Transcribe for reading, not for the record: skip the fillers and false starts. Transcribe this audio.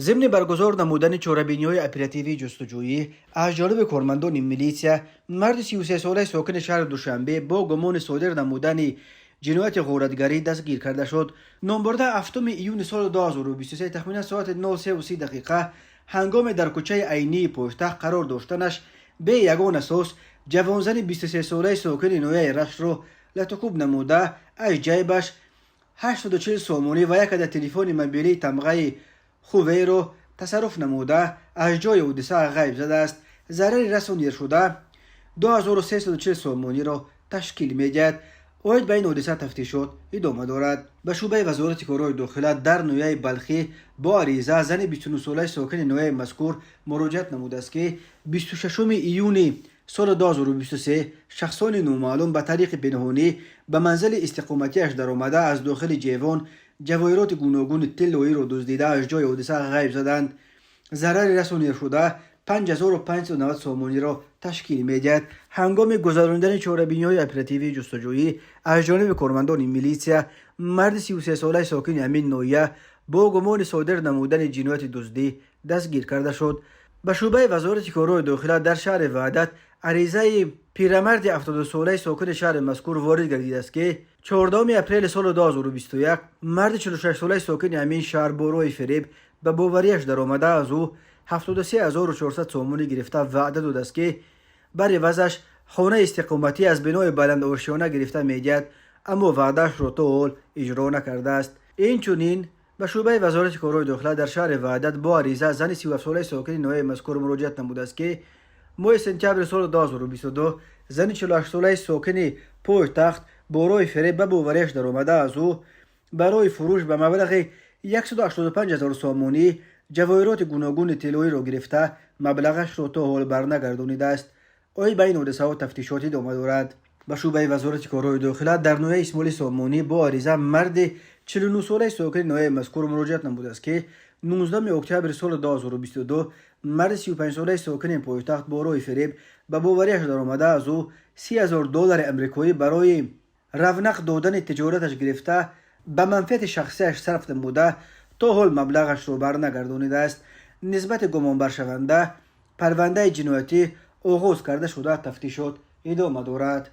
Зимни баргузор намудани чорабиниҳои оперативии ҷустуҷӯӣ аз ҷониби кормандони милитсия, марди 33-солаи сокини шаҳри Душанбе бо гумони содир намудани ҷинояти ғоратгарӣ дастгир карда шуд. Номбурда 7 июни соли 2023 тахминан соати 03:30 дақиқа ҳангоме дар кӯчаи Айнии пойтахт қарор доштанаш бе ягон асос ҷавонзани 23-солаи сокини ноҳияи Раштро латукӯб намуда, аз ҷайбаш 840 сомонӣ ва як адад телефони мобилии тамғаи Хувейро тасарруф намуда, аз ҷои ҳодиса ғайб задааст. Зарари расонидашуда 2340 сомониро ташкил медиҳад. Оид ба ин ҳодиса тафтишот идома дорад. Ба шӯъбаи Вазорати корҳои дохила дар ноҳияи Балхӣ бо ариза зани 29-солаи сокини ноҳияи мазкур муроҷиат намудааст, ки 26 июни соли 2023 шахсони номаълум ба тариқи пинҳонӣ ба манзили истиқоматиаш даромада, аз дохили ҷевон ҷавоҳироти гуногуни тиллоиро дуздида, аз ҷои ҳодиса ғайб заданд. Зарари расонидашуда 5590 сомониро ташкил медиҳад. Ҳангоми гузаронидани чорабиниҳои оперативии ҷустуҷӯӣ аз ҷониби кормандони милитсия марди 33-солаи сокини ҳамин ноҳия бо гумони содир намудани ҷинояти дуздӣ дастгир карда шуд. Ба шӯъбаи Вазорати корҳои дохила дар шаҳри Ваҳдат аризаи пирамарди 70-солаи сокини шаҳри мазкур ворид гардидааст, ки 14 апрели соли 2021 марди 46-солаи сокини ҳамин шаҳр бо роҳи фиреб ба боварияш даромада, аз ӯ 73 400 сомонӣ гирифта, ваъда додааст, ки бар ивазаш хонаи истиқоматӣ аз бинои баландошёна гирифта медиҳад, аммо ваъдаашро то ҳол иҷро накардааст. Инчунин ба шӯъбаи Вазорати корҳои дохила дар шаҳри Ваҳдат бо ариза зани 37-солаи сокини ноҳияи мазкур муроҷиат намудааст, ки моҳи сентябри соли 2022 зани 48-солаи сокини пойтахт бо роҳи фиреб ба боварияш даромада, аз ӯ барои фурӯш ба маблағи 185 ҳазор сомонӣ ҷавоҳироти гуногуни тиллоиро гирифта, маблағашро то ҳол барнагардонидааст. Оид ба ин ҳодисаҳо тафтишот идома дорад. Ба шӯъбаи Вазорати корҳои дохила дар ноҳияи Исмоили Сомонӣ бо ариза марди 49-солаи сокини ноҳияи мазкур муроҷиат намудааст, ки 19 октябри соли 2022 марди 35-солаи сокини пойтахт бо роҳи фиреб ба боварияш даромада, аз ӯ 30 ҳазор доллари амрикоӣ барои равнақ додани тиҷораташ гирифта, ба манфиати шахсияш сарф намуда, то ҳол маблағашро барнагардонидааст. Нисбати гумонбаршаванда парвандаи ҷиноятӣ оғоз карда шуда, тафтишот идома дорад.